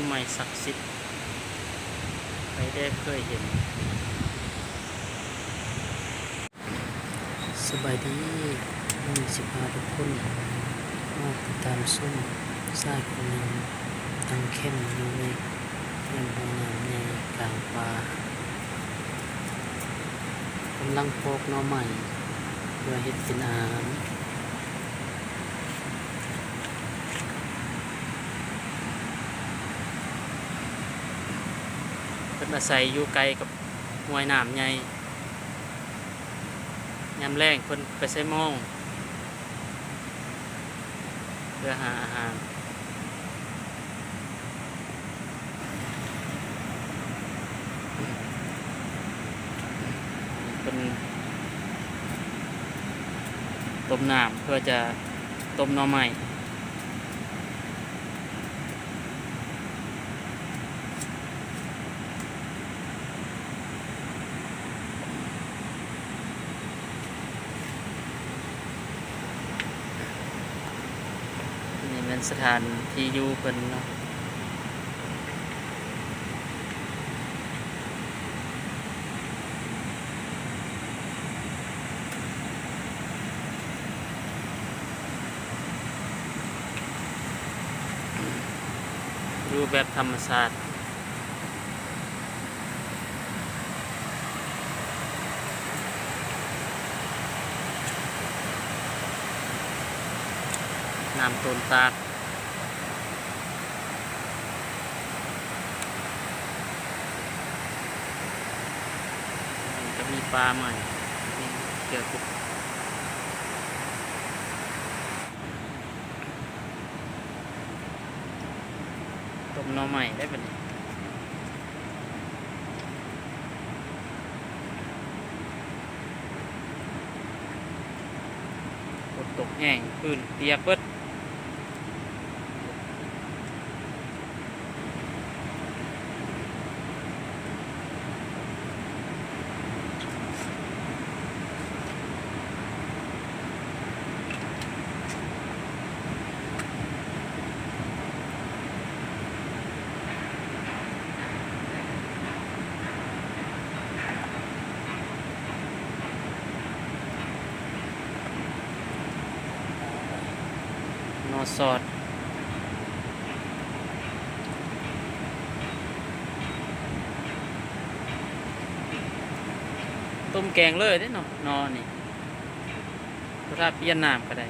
ໃໝ່ສັກສິດ ໃຜແດ່ເຄີຍເຫັນ? ສະບາຍດີ, ມື້ນີ້ຊິພາທຸກຄົນມາຕິດຕາມຊົມຊາຍຄົນໜຶ່ງຕັ້ງແຄມຢູ່ໃນ ແຄມຫ້ວຍນ້ຳໃຫຍ່ກາງປ່າ ກຳລັງປອກໜໍ່ໄມ້ເພື່ອເຮັດເປັນອາຫານ. ເພິ່ນອາໄສຢູ່ໃກ້ກັບຫ້ວຍນ້ຳໃຫຍ່. ຍາມແລ້ງເພິ່ນໄປໃສ່ມອງເພື່ອຫາອາຫານ. ເພິ່ນຕົ້ມນ້ຳເພື່ອຈະຕົ້ມໜໍ່ໄມ້. ນີ້ແມ່ນສະຖານທີ່ຢູ່ເພິ່ນເນາະ. ຢູ່ແບບທຳມະຊາດ. ນ້ຳຕົ້ນຕາດ. ນີ້ກະມີປ່າໄມ້ ມີເຂື່ອນ ຕົ້ມໜໍ່ໄມ້ໄດ້ບັດນີ້. ຝົນຕົກແຮງ ພື້ນປຽກເບິດ. ໜໍ່ຊອດ ຕົ້ມແກງເລີຍເດ້ເນາະ ໜໍ່ນີ້ ບໍ່ຖ້າປ່ຽນນ້ຳກະໄດ້.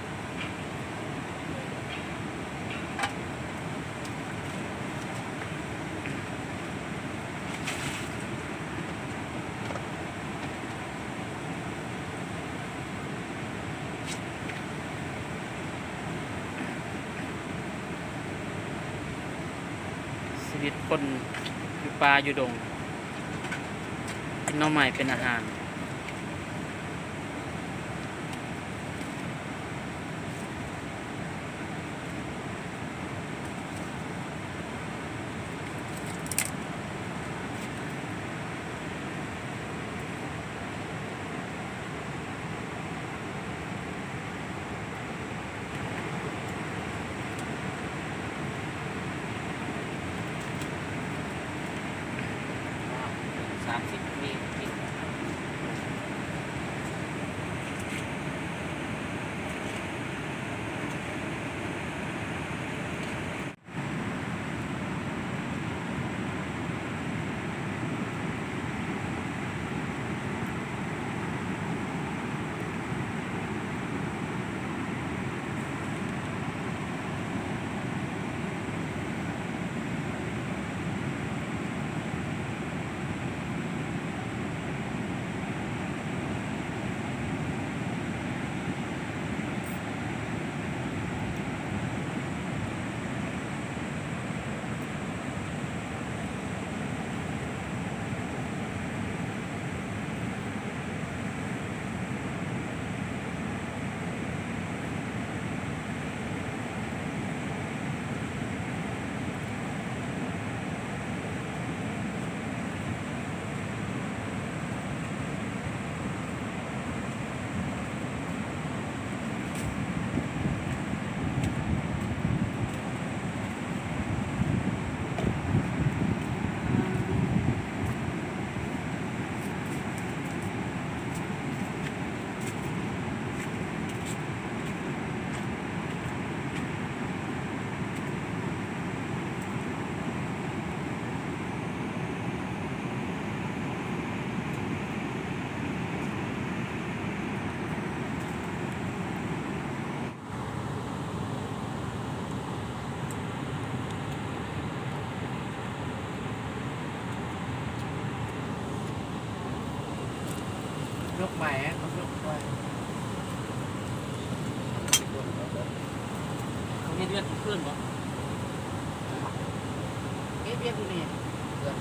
ຊີວິດຄົນຢູ່ປ່າຢູ່ດົງ ກິນໜໍ່ໄມ້ເປັນອາຫານ. ສາມສິບ ມີກິນ. ສ ໃໝ່ ເຂົາເຮັດເຮືອນເພິ່ນບໍ່? ເຮັດວຽກຢູ່ນີ້ ເຮືອນ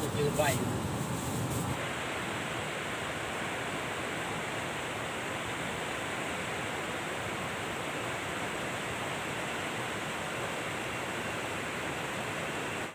ຈະຈື່ໄວ້ຢູ່.